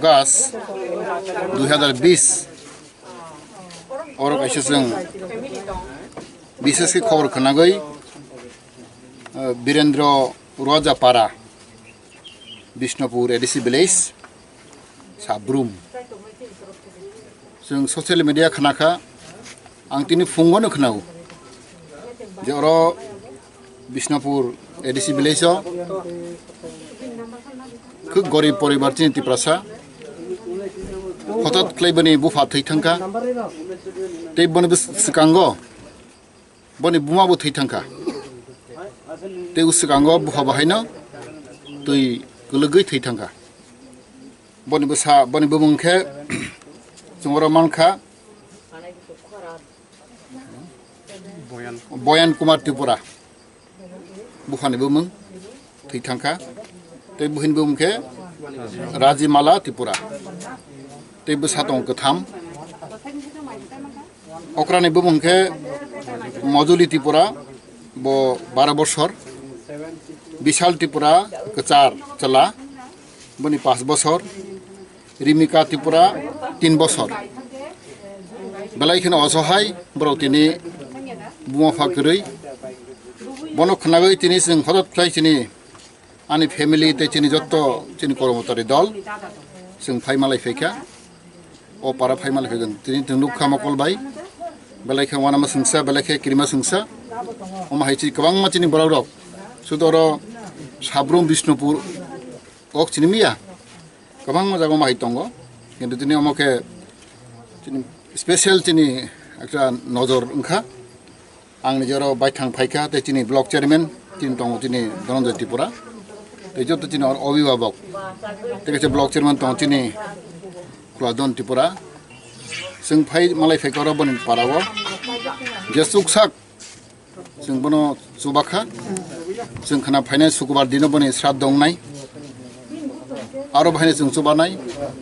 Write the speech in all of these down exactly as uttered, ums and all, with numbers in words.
August dui hazar bis, oro kaisa chwng bises khe khobor khwnagwi, Birendra Roja Para, Bishnupur A D C village, Sabrum. Chwng social media khna kha, ang tini phungo no khna-o je oro Bishnupur A D C village o khub gorib poribar chini Tiprasa, hotat khlai bini bupha thwi thang kha, tei boni bwskango boni buma bo thwi thang kha, tei bwskango bupha bo haino twi kwlwgwi thwi thang kha. Boni bwsa, boni bumung khe chwng oro man kha Boyan Kumar Tripura. Buphani bumung thwi thang kha. Tei buhini bumung khe Rajimala Tripura. Tei bwsa tongo kwtham. Okrani bumung khe Mojuli Tripura, bo baro bosor. Bishal Tripura, kwchar chwla, boni pash bosor. Rimika Tripura, tin bosor. Belai kheno osohai borok tini buma pha kwrwi. Bono khwnagwi tini chwng hotot khlai chini ani family tei chini jotto chini kormotari dol chwng phai malai phaikha. O para phai malai phaikha tini chwng nukha mokol bai. Belai khe wanama swngsa, belai khe kirima swngsa. Omo hai chi kwbangma chini borok rok. Sudo oro Sabrum Bishnupur ok chini miya. Kwbangma jaga omo hai tongo. Kintu tini omo khe chini special chini ekta nojor wngkha. Ang nijoro baithang phaikha tei chini block chairman chini tongo chini Dhananjoy Tripura. Tei joto chini oro obhibhabok. Tei kaisa block chairman tongo chini Khuladon Tripura. Chwng phai malai phaikha oro boni parao. Je chuksak chwng bono chubakha. Chwng khna phainai sukubar dino boni sraddho wngnai. Aro bahaino chwng chubanai.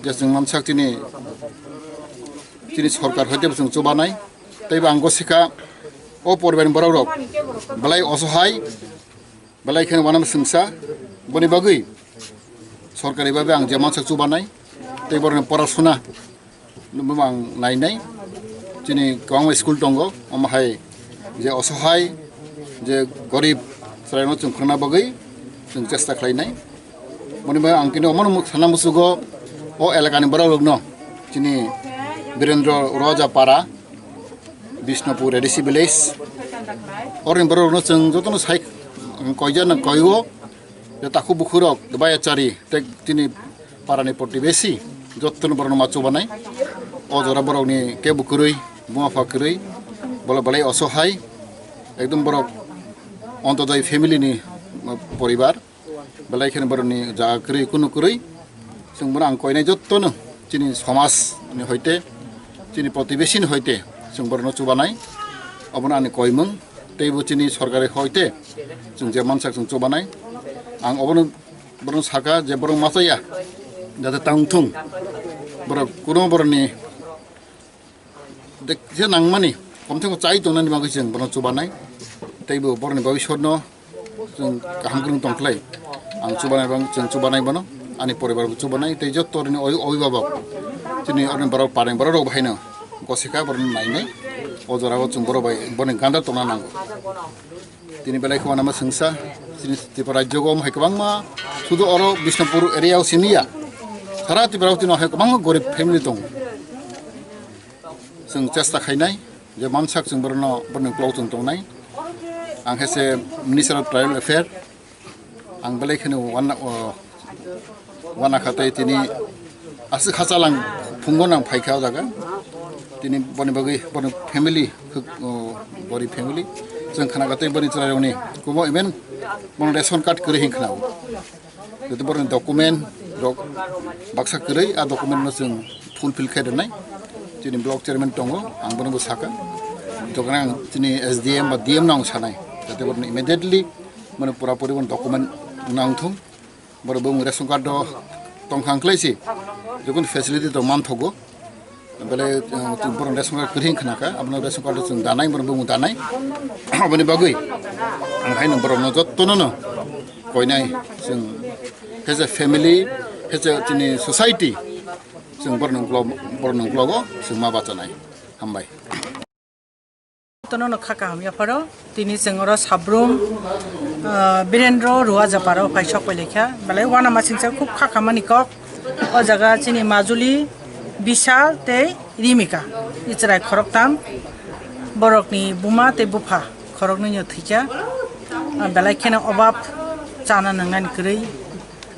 Je chwng mansak chini, chini sorkar hoite bo chwng chubanai. Tei bo ang gosikha o poribarni borok rok belai osohai, belai kheno wanama swngsa, boni bagwi sorkari babe ang je mansak chubanai, tei borokni porasuna nukmung ang nainai. Chini kwbangma school tongo, omo hai je osohai, je gorib chwrairokno chwng khwrwngna bagwi chwng chesta khlainai. Boni bagwi ang tini omono sana muchugo o elakani borok rokno, chini Birendra Roja Para, Bishnupur A D C village. Oroni borok rokno chwng jotono sai koijana koigo je takhuk bukhuk rok baya chari tei tini parani protibesi jotono borokno ma chubanai. O jora borokni kebo kwrwi, buma pha kwrwi, bole belai osohai, ekdom borok ontodoi family ni poribar. Belai kheno borokni jaga kwrwi, kunu kwrwi. Chwng bono ang koinai jottono chini somaj ni hoite, chini protibesi ni hoite chwng borokno chubanai. Obono ani koimung. Tei bo chini sorkari hoite chwng je mansak chwng chubanai. Ang obono borokno saka je borok machaya jate tang thung. Borok kuno borokni de-, je nangmani, komtheko chai tongnani bagwi chwng bono chubanai. Tei bo borokni bhabishyotno chwng kaham kwrwng tongkhlai. Ang chubanai bang, chwng chubanai bono, ani poribar bo chubanai, tei jotto rini oi-, oibabok. Chini oroni borok pareng borok rok bahaino gosikha borokno nainai. O jorao chwng borok bai boni ganda tongna nango. Tini belai khwna ma swngsa, chini Tripura rajyo o hai kwbangma sudu oro Bishnupur area o simi ya. Sara Tripura o tini hai kwbangma gorib family tongo. Chwng chesta khainai je mansak chwng borokno borokni uklok chwng tongnai. Ang khe se Minister of Tribal Affair, ang belai kheno wana, o, wana kha tei tini aswk hachalang phungo nang phaikha o jaga. Tini boni bagwi boni family, khuk, o, bori family. Chwng khna kha tei boni chwrairokni kumo even bono ration card kwrwi hin khna o. Joto borokni document rok baksa kwrwi, a document no chwng fulfill khe rwnai. Chini block chairman tongo, ang bono bo saka. Tokona ang chini S D M ba D M no ang sanai. Jate borokni immediately mane pura puri bono document nang thung. Borok bo ration card do tong khang khlai si. Jokon facility to man thogo. Bele, eh, borok ration card kwrwi khna kha, abono ration card chwng danai, borok bumung danai. Aboni bagwi ang haino borokno jottono no koinai chwng as a family, as a chini society, Chwng borokni uklog-, borokni uklogo chwng ma bachanai. Hambai. Tono no kha kaham yapharo. Tini chwng oro Sabrum, ah, Birendra Ruwa Japaro phai sok pai laikha. Belai uanama singcha khub kha khamani kok. O jaga chini Majuli, Bishal tei Rimika. I chwrai khoroktam. Borokni buma tei bupha khoroknwi no thwikha. Ah, belai kheno obab chana nwngnani kwrwi.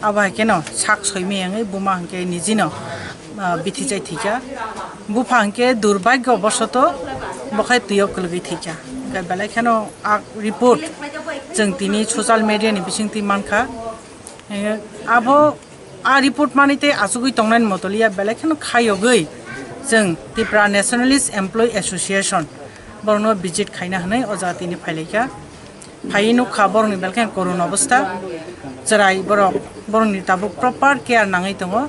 Abo hai kheno sak soimaya wngwi buma hwnkhe nijino, ah, bithi chai thwikha. Bupha hwnkhe durbhagyo bosoto bo khai twio kwlwgwi thwikha. Hwnkhe belai kheno a report chwng tini social media ni bisingtwi mankha. Eh, abo a report manwi tei achugwi tongnani motoliya belai kheno khayogwi chwng Tipra Nationalist Employee Association borokno visit khaina hwnwi o jaga tini phailaikha. Phaiwi nukha borokni belai kheno korun obostha. Chwrai borok, borokni tabuk proper care nangwi tongo.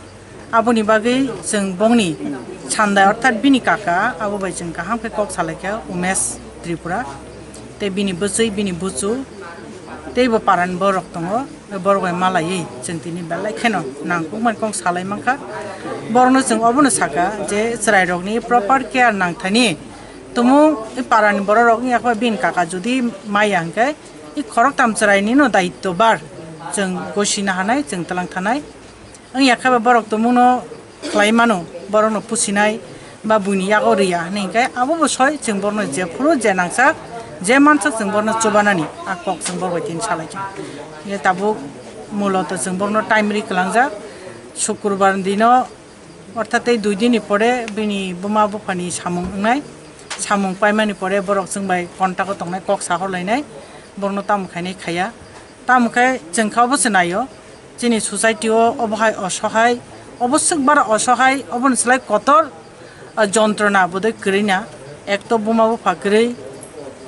Aboni bagwi chwng bongni sandai orthat bini kaka abo bai chwng kaham khe kok salaikha Umesh Tripura. Tei bini bwchwi, bini buchu, teibo parani borok tongo. Borok bai malaiwi chwng tini belai kheno nangkukmani kok salai mankha. Borokno chwng obono saka je chwrairokni proper care nangthani. Tumung i parani bororok wngya khe bini kaka jodi maya hwnkhe i khoroktham chwraini no daityo bar chwng gosina hanai, chwng twlang thanai. Wngya khe borok tumungno khlai mano, borokno pusinai ba buini yago riya hinwi hwnkhe abo bo soi chwng borokno jephuru je nangsak, je mansuk chwng borokno chubanani a kok chwng borok bai tini salaikha. Hwnkhe tabuk muloto chwng borokno time ri kwlangjak, Sukrubar dino. Orthat tei dui din ni pore bini buma buphani samung wngnai. Samung paimani pore borok chwng bai contact o tongnai, kok sahor lainai, borokno tamo khainai khaiya. Tamo khe chwng kha obo se naio, chini society o obo hai osohai, obo swk bara osohai, oboni slai kotor, ah, jontrona bodoi kwrwi na. Ek to buma bupha kwrwi,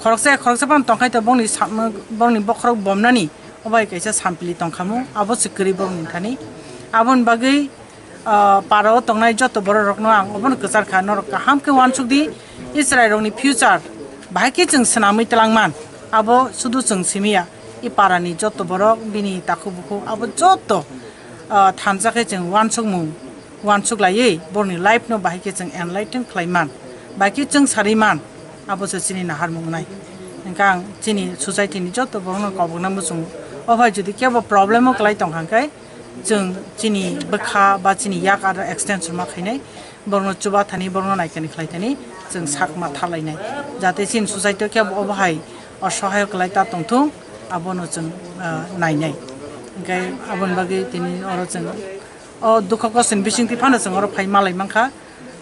khoroksa khoroksa phano tongkhai to bongni samung, bongni bokhorok bomnani, obo hai kaisa sampili tongkhamu, abo se kwrwi borokni thani. Aboni bagwi ah, para o tongnai joto borok rokno ang obono kwchar kha, norok kaham khe uansuk di, i chwrai rokni future bahai khe chwng swnamwi twlang man, abo sudu chwng simi ya, i para ni joto borok bini takhuk bukhuk abo joto, ah, thansa khe chwng uansukmung uansuk laiwi borokni life no bahai khe chwng enlighten khlai man, bahai khe chwng sarwi man, abo se chini naharmung nai. Hwnkhe ang chini society ni joto borok no kobokna muchungo, o hai jodi kebo problem o kwlai tong kha khe, chwng chini bwkha ba chini yak aro extension ma khainai, borokno chuba thani, borokno naikani khlai thani, chwng sak ma thalainai, jate chini society o khe obo hai osohai kwlai ta tongthung, abono chwng, ah, nainai. Hwnkhe aboni bagwi tini oro chwng o dukha kosoni bisingtwi phano chwng oro phai malai mankha.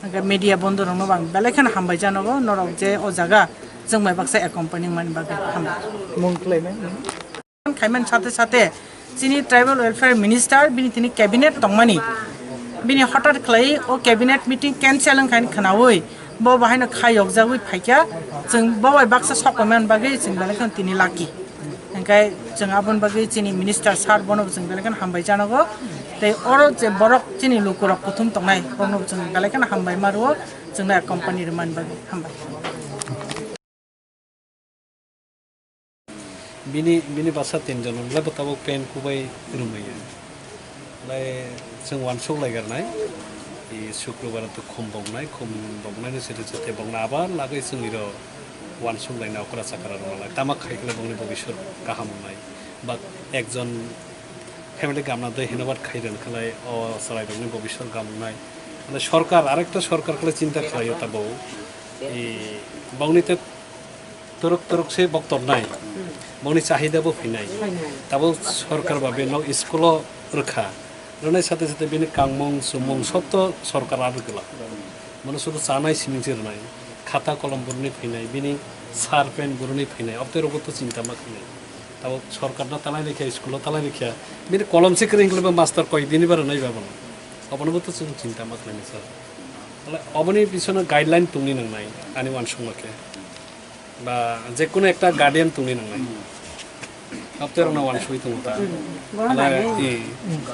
Hwnkhe media bondhu rokno bo ang belai kheno hambai janogo, norok je o jaga chwng bai baksa accompany mani bagwi hambai. Mung khlainai? Khaimani sate sate chini tribal welfare minister bini tini cabinet tongmani, bini hotat khlai o cabinet meeting cancel wngkha hwnwi khwnawi bo bahaino kha yokjagwi phaikha, chwng bo bai baksa sokomani bagwi chwng belai kheno tini lucky. Hwnkhe chwng aboni bagwi chini minister sir bono bo chwng belai kheno hambai janogo, tei oro je borok chini lukurok kuthum tongnai borokno bo chwng belai kheno hambai ma rwo, chwngno company rwmani bagwi hambai. Bini, bini bwsa tinjon wngkha, bo tabuk pen kubai rwmaya. Lai chwng uansuk lai garnai. I Sukrubar to khum boknai, khum boknaini site site bokna abar lagwi chwngni ro uansuk laina okra chakra rwna lai. Tama khai khlai bokni bobiswt kaham wngnai. Ba ekjon family gamna doi hino bat khai rwnkha lai o chwrai rokni bobiswt gam wngnai. Lai sorkar, arekta sorkar khlai chinta khlaio tabuk. I bokni te Torok torok se boktor nai. Boni chahida bo phinai. Phinai. Tabo sorkar ba beno school o rwkha. Rwnai sate sate bini kangmung, chumung sob to sorkar a rwgwla. Bono sudu chanai sining se rwnai. Khata kolom buruni phinai, bini sar pen buruni phinai. Obte rogo to chinta ma khinai. Tabo sorkar no talai rikha, school o talai rikha. Bini kolom se kwrwi hingle bo master koi dini ba rwnai ba bono. Obono bo to chwng chinta ma khlainai sir. Oboni bisono guideline tongni nangnai, ani uansukma khe. Ba jekunu ekta guardian tongwi nangnai. Abte rokno uansugwi tongo ta. Bono Ala, nai. I,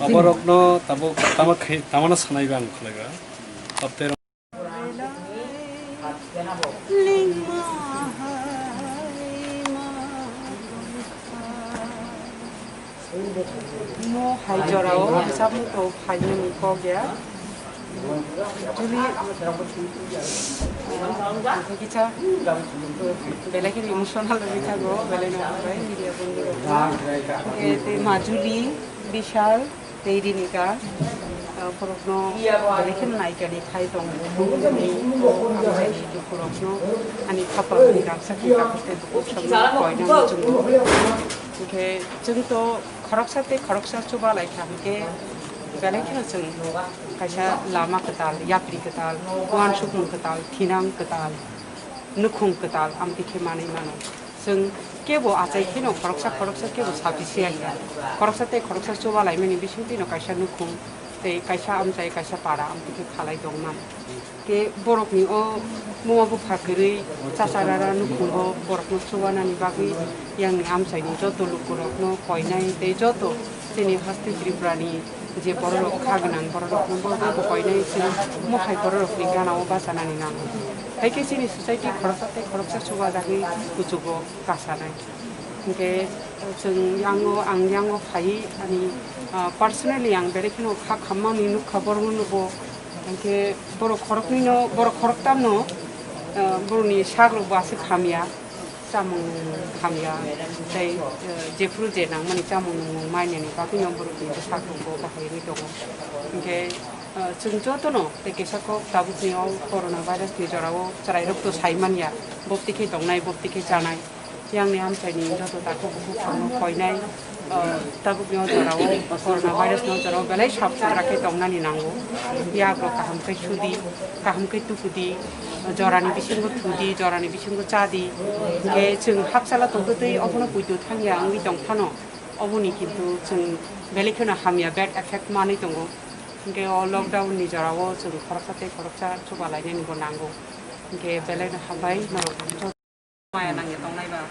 aborokno tabuk tama khai, tamano sanai ba ang khlaiba. Abte rok- Mo hai jorao, hisab motho phainani kok ya. Juli, kisa belai kheno emotional wngwi thango, belai no bai media bondhu rok. Eh, tei ma Juli, Bishal, tei Rinika, ah, borokno belai kheno naikani khai tongo. Amchaini dukhurokno ani khapangni rangchak ni kaphar tei bukhuk samno koinani chwngo. Hinkhe chwng to khoroksa tei khoroksa chuba lai kha hinkhe belai kheno chwng kaisa lama kwtal, yapri kwtal, uansukmung kwtal, thinang kwtal, nukhung kwtal, amtwi khe manwi mano. Chwng kebo achai kheno khoroksa khoroksa kebo sabi siya kha. Khoroksa tei khoroksa chuba laimani bisingtwino kaisa nukhung tei kaisa amchai, kaisa para amtwi khe khalai tongmani. Khe borokni o buma bupha kwrwi chacha rara nukhungo borokno chubanani bagwi yangni amchaini joto lukurokno koinai tei joto chini haste Tripurani je bororok kha gwnang bororokno bo bo koinai chini mohai bororokni ganao bachanani nango. Hai khe chini society khoroksa tei khoroksa chubajagwi kuchugo kasanai. Hinkhe chwng yango, ang yango phaiwi ani, ah, personally ang belai kheno kha khammani nukha borokno nugo. Hinkhe borok khoroknwino, borok khoroktamno, ah, borokni sakrokbo aswk hamya, chamung hamya, tei, ah, jephuru je nangmani chamung nungmung mainani bagwino borokni bwsakrokbo bahai wngwi tongo. Hinkhe, ah, chwng jotono tei kisa kok tabukni o corona virusni jorao chwrairokto sai manya, bopti khe tongnai, bopti khe chanai. Yangni amchaini joto takhuk bukhuk phano koinai, ah, tabukni o jorao, corona virus ni o jorao belai sap sutra khe tongnani nango. Yagrok kaham khe sudi, kaham khe tukudi, jorani bisingo thudi, jorani bisingo chadi. Hinkhe chwng hapsala tongtwtwi obono poito thangya wngwi tongphano, oboni kintu chwng belai kheno hamya bad effect manwi tongo. Hinkhe o lockdown ni jorao chwng khoroksa tei khoroksa chuba lainani bo nango. Hinkhe belai no hambai norok. Maya nangya tongnai ba,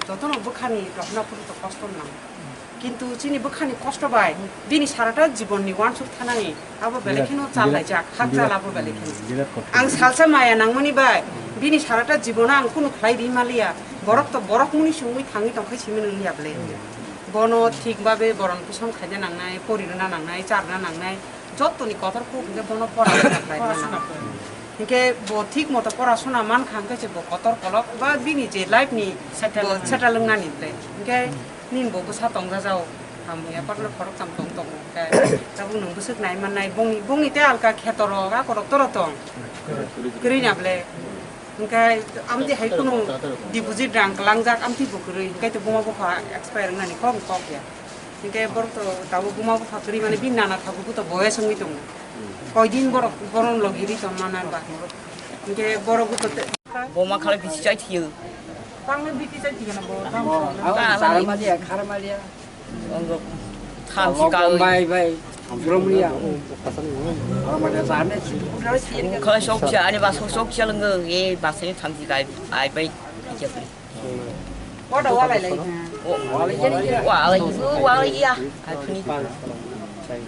jotono bwkhani rohorna phuru to kosto nang. Kintu chini bwkhani kosto bai bini sarata jibonni uansuk thanani abo belai kheno chal laijak, hak chal abo belai kheno. Ang salsa maya nangmani bai bini sarata jibono ang kunu khlai ri maliya. Borok to borok muni sungwi thangwi tongkhai simi nang liya bwle. Bono thik babe boron kusom khaina nangnai, pori rwna nangnai, charwna nangnai. Jottoni kotor kuk hwnkhe bono pora suna khlai mano. Hinkhe bo thik moto pora suna mankha hinkhe se bo kotor kolok ba bini je life ni bo settle wngnani ble. Hinkhe nini bo bwsa tongjajao. Hamya patla khorok cham tong tongo. Hinkhe tabuk nwng bwswk nai mannai bongni, bongni tei alka kheto rok a korok toro tong. Kwrwi na ble. Hinkhe amtwi hai kheno deposit rang kwlangjak amtwi bo kwrwi, hinkhe to buma bupha expire wngnani kok kok ya. Hinkhe borok to tabuk buma bupha kwrwi mani bini nana thabuku to boyes wngwi tongo. Koidin borok borom logi ri tong mana ba. Hinkhe borok bo to te- Boma khala bisi chai thiyo. Tangni biti chai thiyo na bo. Ang tangni. Kharamalia, kharamalia. Ang thamsi ka. Bai, bai. Bromria. Khala sok cha ani ba sok sok cha leng e ba sini thamsi ka ai bai. Wada walai lai. Walai ya. Ai puni.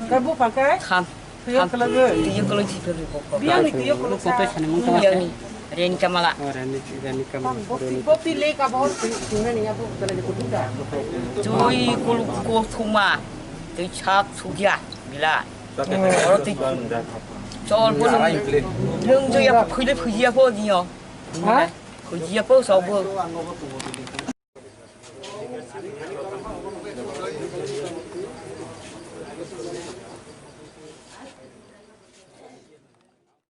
Kabu pakai. Tham. Tuyo kelege. Tuyo kelege si pebri pokok. Biang ni tuyo kelege. Biang ni. Reni Kamala. Oh, Reni, Reni Kamala. Bokti, bokti le ka bahor tu, tu na niya bokti kelege kutu da. Tui kul ko thuma. Tui chak sugya. Bila. Oro tui. Chol pun. Nung jo ya phuile phuya po niyo. Ha? Khujiya po sobo.